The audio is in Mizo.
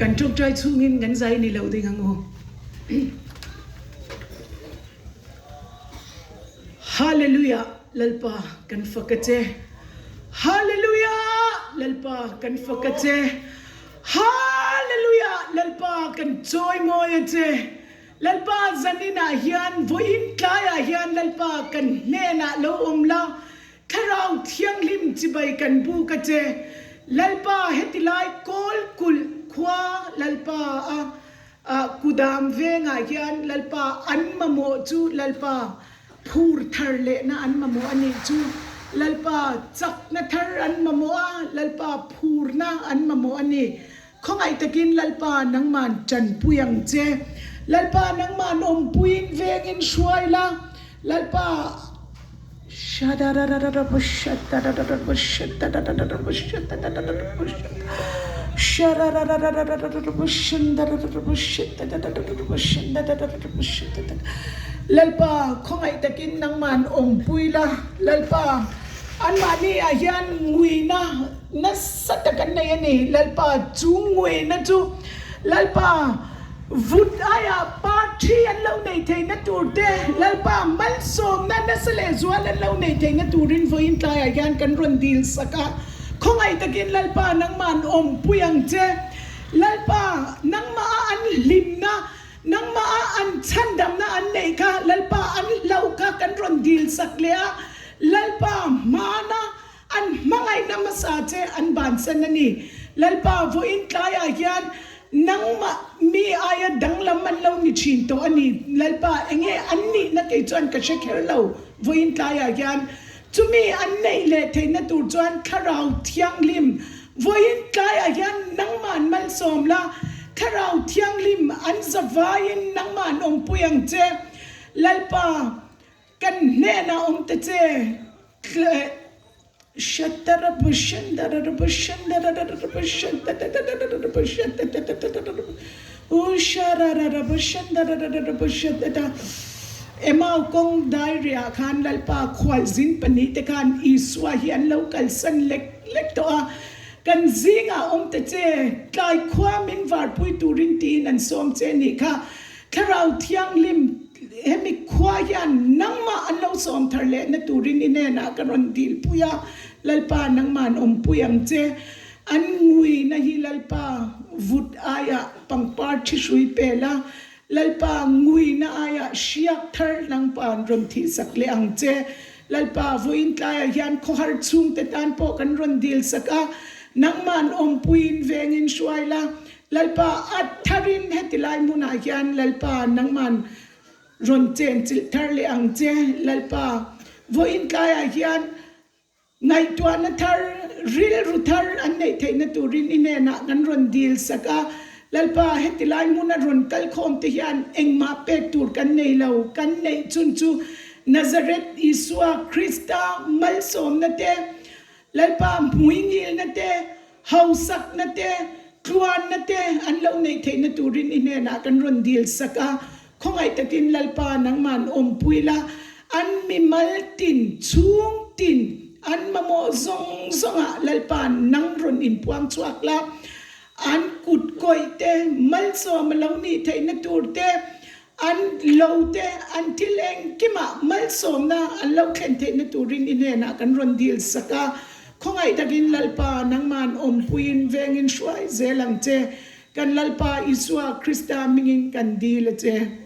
Kan ṭawngṭai chhungin kan zai ni lo ding ang u. Hallelujah Lalpa kan fak a che. Hallelujah Lalpa kan fak a che. Hallelujah Lalpa kan chawimawi a che. Lalpa zaninah hian vawiin tlaiah hian Lalpa kan hnenah lo awm la. Thlarau Thianghlim chibai kan buk a che. Lalpa heti lai kawl kulh khua Lalpa a ah kudam vengah hian Lalpa an mamawh chu Lalpa phur thar lehna an mamawh a nih chu. Lalpa chakna thar an mamawh a, Lalpa phurna an mamawh a ni. Khawngaih takin Lalpa nangman tanpui ang che. Lalpa nangman awmpuiin vengin hruai la. Lalpa Lalpa khawngaih takin nangman awmpui la. Lalpa anmahni ah hian nguina nasa tak an nei a ni. Lalpa chu nguina chu Lalpa Vut aia parthi an lo nei theihna tur te, Lalpa malsawmna nasa leh zual an lo nei theihna turin vawiin tlaiah hian kan rawn dil sak a. Khawngaih takin Lalpa nangmah an awmpui ang che. Lalpa nangmaha an hlimna, nangmaha an chhandamna an neih kha Lalpa an hlauh kha kan rawn dil sak leh a. Lalpa hmana An hmangaihna hmasa che an bansan a ni. Lalpa, vawiin tlaiah hian nangmah mi aia danglam an lo ni thin tawh a ni. Lalpa, enge an nihna kei chuan ka hre kher lo. Vawiin tlaiah hian chumi an neih leh theihna tur chuan Thlarau Thianghlim, vawiin tlaiah hian nangmah an malsawm la, Thlarau Thianghlim an zavaiin nangmah an awmpui ang che. Lalpa, Kan hnenah awm ta che. Emau kawng diary ah khan Lalpa khualzin pahnihte khan Isua hi an lo kalsan lek lek tawh a, kan zingah awm ta che, tlai khua min varpui turin tiin an sawm che nih kha. Thlarau Thianghlim, hemi khua hian nangmah an lo sawm thar lehna turin i hnenah ka rawn dilpui a, Lalpa nangmah an awmpui ang che. An nguina hi Lalpa vut aiah pangpar thi hrui pel a, Lalpa nguina aiah hriak thar nangpa an rawn thihsak leh ang che. Lalpa, vawiin tlaiah hian khawhar chhungte tan pawh kan rawn dilsak a, nangmah an awmpuiin vengin hruai la, Lalpa a tharin heti lai hmunah hian Lalpa nangman rawn chen chilh thar leh ang che. Lalpa, vawiin tlaiah hian ngaihtuahna thar, rilru thar an neih theihna turin i hnenah kan rawn dil sak a. Lalpa, heti lai hmuna rawn kal khawm te hian engmah pek tur kan nei lo. Kan neih chun chu Nazareth Isua Krista malsawmna te, Lalpa hmuingilna te, hausakna te, tluanna te an lo neih theihna turin i hnenah kan rawn dil sak a. Khawngaih takin Lalpa nangmah an awmpui la, an mimal tin, chhung tin, an mamawh zawng zawngah Lalpa nang rawn inpuang chhuak la, an kut kawih te, malsawm a lo nih theihna tur te, An lo te, an thil engkimah malsawmna an lo thlen theihna turin i hnenah kan rawn dil sak a. Khawngaih takin Lalpa, nangmah an awmpuiin vengin hruai zel ang che. Kan Lalpa Isua Krista hmingin kan dil a che.